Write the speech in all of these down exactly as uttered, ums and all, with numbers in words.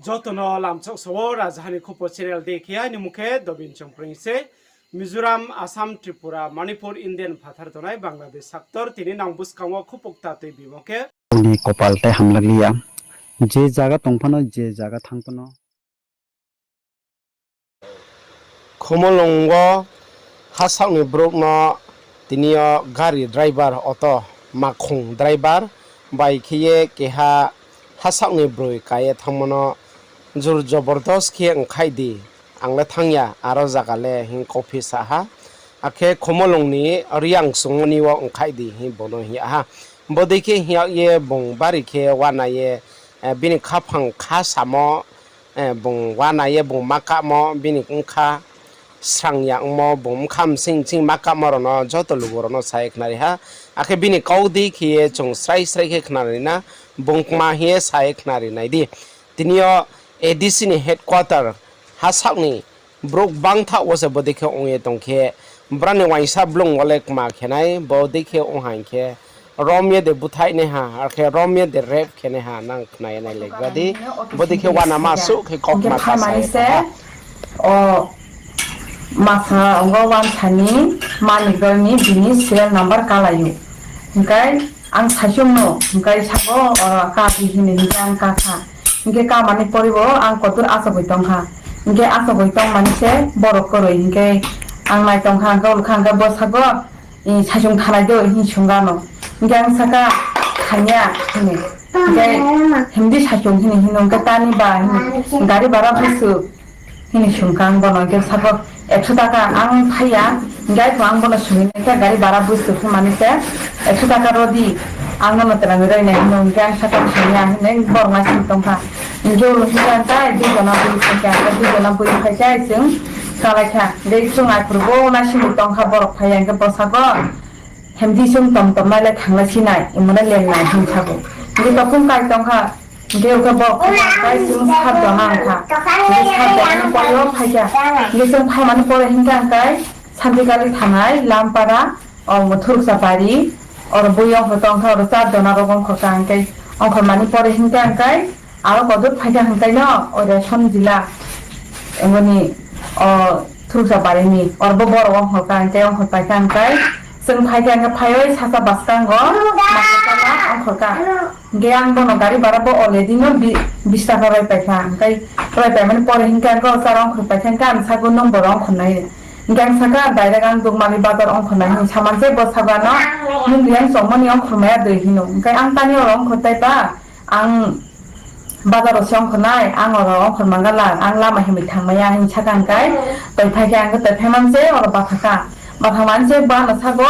Joto no lamchak sa wo, Rajahani Khupo channel dei khe aini mung khe Dobin Chongpreng se. Mizoram, Assam, Tripura, Manipur, Indian phathar tongnai Bangladesh saktor tini nang buskang wo khupuk ta tui bimo khe. Ni kopal tai hamlak li ya. Je zaga tong phano, je zaga thanng phano. Khumulung wo hasaoh ni brouh no tini yo gari driver, auto makhong driver bai khe ye keha hasaoh ni broi ka ye thanngmo no jur jobordos khe ongkhaih di, ang le thanng ya, aro zaga le hing kau phi sa ha. Akhe Khumulung ni Reang chungmo ni wo ongkhaih di hing bung no hing yag ha. Bodei khe hing yag ye bung bari khe uana ye, bini khaphang kha samo, bung uana ye bung ma kahmo, bini bkha srang ya ongmo, bung bkha bsing bsing ma kahmo rao no joto lugu rao no sa ye khnari ha. Akhe bini kau dei khe ye chung srai srai khe khnari na, bung kma hing ye sa ye khnari nai di. Tini yo A D C ni headquarter hasaoh ni brouh gbangthaoh wo se bodei khe ong ye tong khe, brao ni uaingsa blung wo le kma khe nai, bodei khe ong ha hing khe, rom ye de búthaih nai ha, akhe rom ye de rape khe nai ha, nang khna ye nailai gra di. Bodei khe uanama suh khe kaukma kasa ye tong ha. O masa ong wo uansa ni Manik Roy ni bini serial number kalai ou. Hing khe ang saichung no, hing khe sabo, o, ka di hing ni hing khe ang ka kha. Hing khe ka mani pori bo ang kotor achogoi tong ha. Hing khe achogoi tong mani se borok kwrwi hing khe ang nai tong kha, ang khe olo kha, ang khe bo sago, saichung thanai de hing sung kha no. Hing khe ang saka, thang ya hing ni. Hing khe himdi saichung hing ni hing no, hing khe tani ba hing ni, gari bara busu hing ni sung kha ang bono, hing khe sabo, ekso taka ang phai ya, hing khe ang bono sung ni khe gari bara busu khe mani se, ekso taka ro di, ang nono twlang roi nai hing no, hing khe ang saka sung ya hing ni borok nai sing tong kha. Hing khe ulo hing khe ang tai dui jona bui phai kha, ang khe dui jona bui phai khe chwng kalai kha. Hing khe chwng aphuru bo nai sing tong kha, borok phai ya hing khe bo sago, himdi chwng tom tom nai le thang le sinai, imo le leng nai hing sago. Hing khe tokhum kai tong kha, hing khe abo khe bo kai chwng sat jona ang kha. Hing khe sat jona ni pore o phai kha. Hing khe chwng phai mani pore hing khe ang kai Santikali thanai Lampara, o Thuruksa Pari, oro bui ongkhor tong kha, oro char jona rok ongkhor kha hing khe, ongkhor mani pore hing khe ang kai aro kodur phai kha hing khe no, o Reson jila, emoni, o Thuruksa Pari ni, oro bo borok ongkhor kha hing khe, ongkhor pai kha hing khe, chwng phai kha hing khe, phai oi sasa bwskang o, masa sala ongkhor kha. Hing khe ang bono gari bara bo already no bi-, bis taka roi pai kha, hing khe roi pai mani pore hing khe ang khe o char ongkhor pai kha hing khe ang sago nung bo ongkhor nai. Hing khe ang saka direct ang Dukmali bazar ongkhor nai hing sa man se bo sago ano, nung yang chongmani ongkhor maya dei hino. Hing khe ang tani oro ongkhor tai ba, ang bazar o se ongkhor nai, ang oro ongkhor mangala, ang lama himwi thang maya hing saka hing khe, toi phai khe ang khe toi phai man se oro batha kha. Batha man se bo ano sago,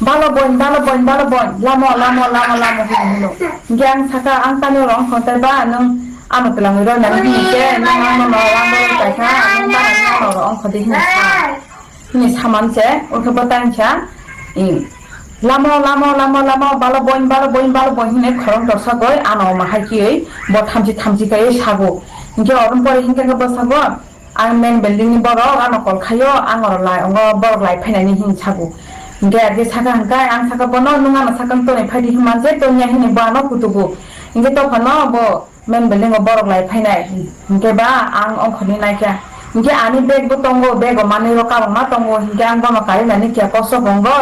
balo boin, balo boin, balo boin, lamo, lamo, lamo, lamo hing hino. Hing khe ang saka, ang tani oro ongkhor tai ba, nung ano twlangwi roi nani hing khe, nung ano no rang roi pai kha, nung bana ano oro ongkhor di hing sa. Hini sa man se, ong khe bo tang sa, lamo, lamo, lamo, lamo, balo boin, balo boin, balo boin hini khorang torsa goi, ano ma hai khe bo thamchi thamchi khe sago. Hing khe oro pore hing khe bo sago, ang main building ni borok ano call khai o, ang oro lai, ongo borok lai phainai ni hing sago. Hing khe age saka hing khe ang saka bono, nung ano saka toni phai di hing man se, toni ya hini bo ano kutugo. Hing khe tokha no bo main building o borok lai phainai. Hing khe ba ang ongkhor ni nai kha. Hing khe ani bag bo tongo, bag o manwi rok kabangma tongo. Hing khe ang bono kari nani khe kosto tongo.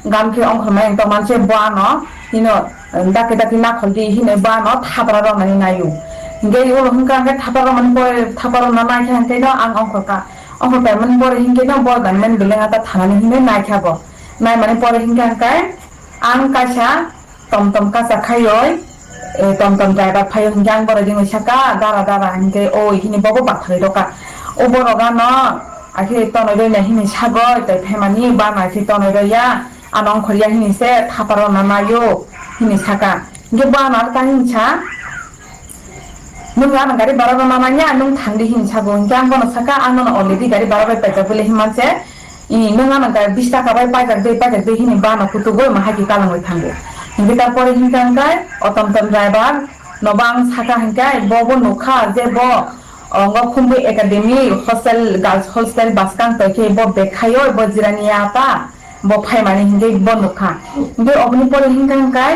Gam khe ongkhor mai tong man se bo ano, hino, daki daki nakhol di hino bo ano thapra rok nani nai o. Hing khe ulo hing khe ang khe thapra rok mani pore, thapra rok no nai kha hing khe no ang ongkhor kha. Ongkhor pai mani pore hing khe no bo main building ata thanani hino nai kha bo. Nai mani pore hing khe ang khe ang kaisa tom tom kacha khai oi, tom tom driver phai o hing khe ang borok ringwi saka, dara, dara, hing khe oi hini bo bo batharwi rokha. O borok ano, akhe tonwi roi nai hini sagoi, tai phaimani bana khe tonwi roi ya, ano ongkhor ya hini se thapra rok no nai o, hini saka. Hing khe bo ano ta hini sa, nung ano gari bara rok no nai ya, nung thang di hini sago. Hing khe ang bono saka, ang nono already gari bara bai paijak bole hing man se, nung ano gari bis taka bai paijak de, paijak de hini bana kutugo ma hai khe kalangwi thango. Hing khe tarpore hing khe ang khe o tom tom driver no bo ang saka hing khe bo bo nukha je bo, ongo Khumbui Academy hostel, girls hostel bwskang toi khe bo bag khai o bo jirani ya ta, bo phaimani hing khe bo nukha. Hing khe oboni pore hing khe ang khe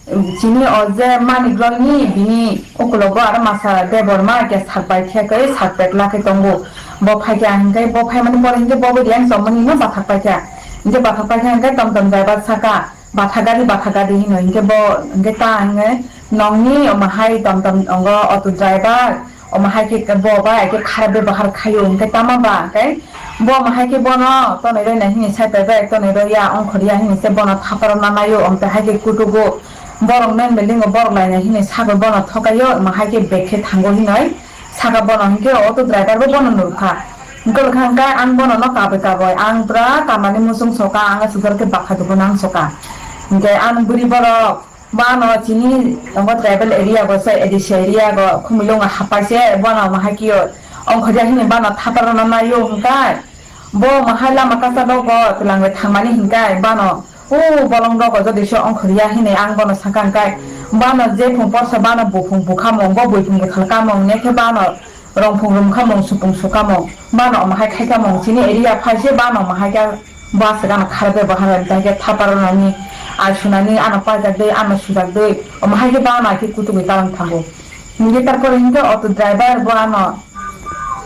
Chini o je Manik Roy ni bini ukulogo aro masa Debbarma khe sakbai khe khe sakpetla khe tong ou. Bo phai khe hing khe bo phaimani pore hing khe bo bo Reang chomani no bathak pai khe. Hing khe bathak pai khe hing khe tomtom driver saka, batha gari, batha gari hino hing khe bo hing khe ta hing khe nong ni omo hai tomtom ongo auto driver, omo hai khe bo bai khe kharap bebohar khai ou hing khe tama ba khe bo omo hai khe bono tonoi roi nai hini sai pai bai tonoi roi ya ongkhor ya hini se bono thaparo nanai ou, omte hai khe kutugo borok nai meling o borok lai nai hini sago bono thokai ou, omo hai khe bag khe thango hinoi saka bono hing khe auto driver bo bono nurkha. Hing khe kha hing khe ang bono no kaboi kaboi ang pura kamani muchung soka, ang asugor khe bakha dugu nang soka. Hing khe ang buri borok bo ano chini tongo tribal area go se A D C area go Khumulwng hapai se bono omo hai khe ongkhor ya hini bono thaparo nanai ou hing khe bo omo hai lama kasa rogo twlang bai thangmani hing khe bono o bolong rogo jodi se ongkhor ya hini ang bono saka hing khe bono je phung porsa bono buphung bukhamung bo buiphung bwthal kamung ne khe bono rongphung rumkhamung supung sukamung bono omo hai khai kamung chini area phai se bono omo hai khe bo aswk ano kharap bebohar bai tai khe thaparo nani ai sunani ano paijak dei ano sujak dei omo hai khe bono khe kutugwi kalang thango. Hing khe tarpore hing khe auto driver bo ano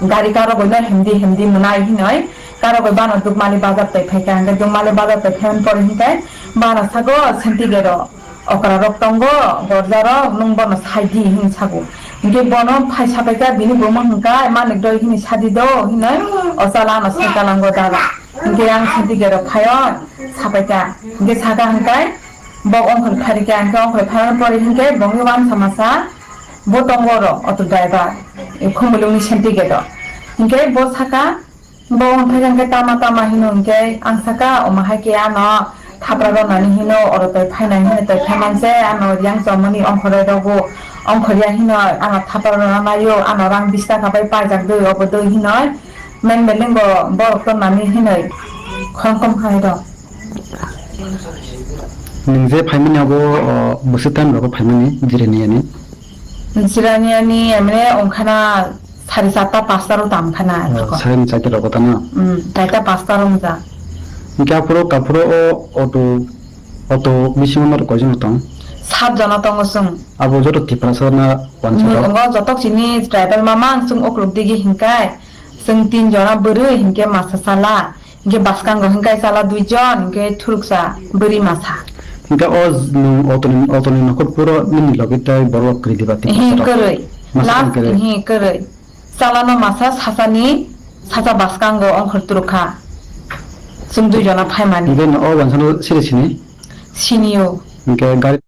gari karogwi no himdi himdi mwnai hinoi karogwi bono Dukmali bazar tai phai kha hing khe Dukmali bazar tai phaimani pore hing khe bono sago Sentigero okra rok tongo, gorja rok nung bono sai di hing sago. Hing khe bono phai sapai kha bini buma hing khe Manik Roy hini sadi do hinoi o chala ano sai kalango dara. Hing khe ang Sentigero phai o sapai kha hing khe saka hing khe bo ongkhor phari kha hing khe ongkhor phaimani pore hing khe bongni wansa masa bo tongo ro auto driver Khumulwng ni Sentigero. Hing khe bo saka bo ongthai kha hing khe tama tama hino hing khe ang saka omo hai khe ano thapra ro nani hino oro toi phai nai hino toi phai man se ano Reang chomani ongkhor roi rokbo ongkhor ya hino ano thapra ro nanai ou ano rang bis taka bai paijak dei obo dei hinoi men beling bo borok to nani hinoi khorang kom hai rok. Nung je phaimani abo, o, bwswk time rogo phaimani Jirania ni? Jirania ni emne ongkhana sari charta pasta ro tam khana. O, sari ni charta rogo tamo? Hmm, charta pasta ro wngja. Hingkhe aphuru kaphuru o auto, auto bisingo norok koijon tong? Sat jona tongo chwng. Abo joto Tiprasa na wansa rok? Nwng joto chini tribal mamang chwng ukluk digi hingkai. Chwng tin jona bwrwi hingkhe masa chala. Hingkhe bwskango hingkhe chala dui jon, hingkhe thuruksa bwrwi masa. Hingkhe o nwng auto ni, auto ni nokhor puro nini logi tei borok kwrwi diba tei kwrwi. Last kwrwi. Hi kwrwi. Chala no masa sacha ni, sacha bwskango ongkhor turukha. Chwng dui jona phaimani. Hingkhe o wansa no siri sini? Sini o. Hingkhe gari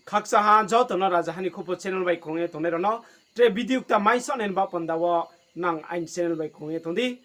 Khakcha ha joto no Raja Hani Khupo channel bai kong ye tongnai rok no, tre video kta mai song nai ba panda wo nang aini channel bai kong ye tong di.